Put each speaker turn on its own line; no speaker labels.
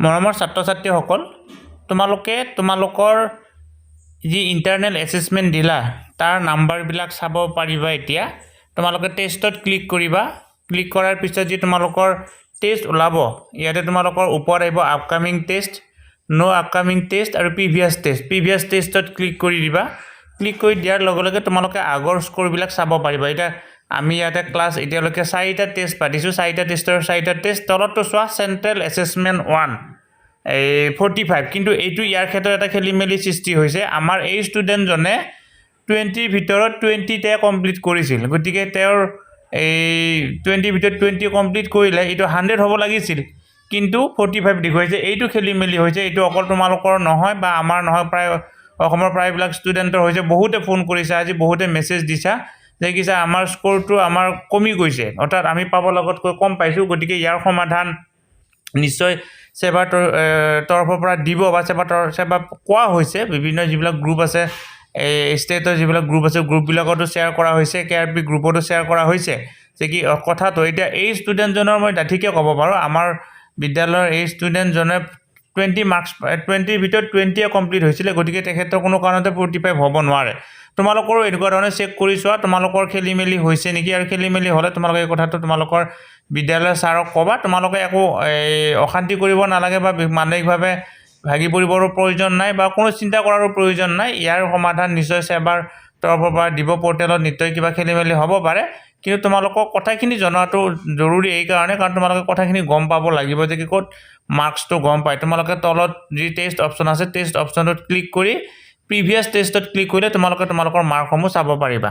মৰমৰ ছাত্ৰ ছাত্ৰীসকল, তোমালোকে তোমালোকৰ যি ইণ্টাৰনেল এছেছমেণ্ট দিলা, তাৰ নাম্বাৰবিলাক চাব পাৰিবা। এতিয়া তোমালোকে টেষ্টত ক্লিক কৰিবা। ক্লিক কৰাৰ পিছত যি তোমালোকৰ টেষ্ট ওলাব, ইয়াতে তোমালোকৰ ওপৰত আহিব upcoming test, no upcoming test আৰু প্ৰিভিয়াছ টেষ্ট। প্ৰিভিয়াছ টেষ্টত ক্লিক কৰি দিবা। ক্লিক কৰি দিয়াৰ লগে লগে তোমালোকে আগৰ স্ক'ৰবিলাক চাব পাৰিবা। এতিয়া আমি ইয়াতে ক্লাছ এতিয়ালৈকে চাৰিটা টেষ্ট পাতিছোঁ। চাৰিটা টেষ্টৰ চাৰিটা টেষ্ট তলতটো চোৱা, চেণ্ট্ৰেল এছেছমেণ্ট ওৱান এই 45। কিন্তু এইটো ইয়াৰ ক্ষেত্ৰত এটা খেলি মেলি সৃষ্টি হৈছে। আমাৰ এই ষ্টুডেণ্টজনে 20ৰ ভিতৰত 20তে কমপ্লিট কৰিছিল। গতিকে তেওঁৰ এই 20ৰ ভিতৰত 20 কমপ্লিট কৰিলে এইটো 100 হ'ব লাগিছিল, কিন্তু 45 দেখুৱাইছে। এইটো খেলি মেলি হৈছে। এইটো অকল তোমালোকৰ নহয় বা আমাৰ নহয়, প্ৰায় অসমৰ প্ৰায়বিলাক ষ্টুডেণ্টৰ হৈছে। বহুতে ফোন কৰিছে আজি, বহুতে মেছেজ দিছা যে কি ছাৰ, আমাৰ স্ক'ৰটো আমাৰ কমি গৈছে, অৰ্থাৎ আমি পাব লগতকৈ কম পাইছোঁ। গতিকে ইয়াৰ সমাধান নিশ্চয় ছেবাৰ তৰফৰ পৰা দিব বা ছেবা কোৱা হৈছে। বিভিন্ন যিবিলাক গ্ৰুপ আছে, এই ষ্টেটৰ যিবিলাক গ্ৰুপ আছে, গ্ৰুপবিলাকতো শ্বেয়াৰ কৰা হৈছে, কেআৰপি গ্ৰুপতো শ্বেয়াৰ কৰা হৈছে যে কি কথাটো। এতিয়া এই ষ্টুডেণ্টজনৰ মই ডাঠিকৈ ক'ব পাৰোঁ, আমাৰ বিদ্যালয়ৰ এই ষ্টুডেণ্টজনে 20 মাৰ্কছ, 20ৰ ভিতৰত 20য়ে কমপ্লিট হৈছিলে। গতিকে তেখেতৰ কোনো কাৰণতে 45 হ'ব নোৱাৰে। তোমালোকৰো এনেকুৱা ধৰণে চেক কৰি চোৱা, তোমালোকৰ খেলি মেলি হৈছে নেকি। আৰু খেলি মেলি হ'লে তোমালোকে এই কথাটো তোমালোকৰ বিদ্যালয়ৰ ছাৰক ক'বা। তোমালোকে একো এই অশান্তি কৰিব নালাগে বা মানসিকভাৱে ভাগি পৰিবৰো প্ৰয়োজন নাই বা কোনো চিন্তা কৰাৰো প্ৰয়োজন নাই। ইয়াৰ সমাধান নিশ্চয় ছেবাৰ তৰফৰ পৰা দিব। পৰ্টেলত নিশ্চয় কিবা খেলি মেলি হ'ব পাৰে, কিন্তু তোমালোকক কথাখিনি জনোৱাটো জৰুৰী এইকাৰণে, কাৰণ তোমালোকে কথাখিনি গম পাব লাগিব যে কি ক'ত মাৰ্কছটো গম পায়। তোমালোকে তলত যি টেষ্ট অপশ্যন আছে, টেষ্ট অপশ্যনটোত ক্লিক কৰি প্ৰিভিয়াছ টেষ্টত ক্লিক কৰিলে তোমালোকে তোমালোকৰ মাৰ্কসমূহ চাব পাৰিবা।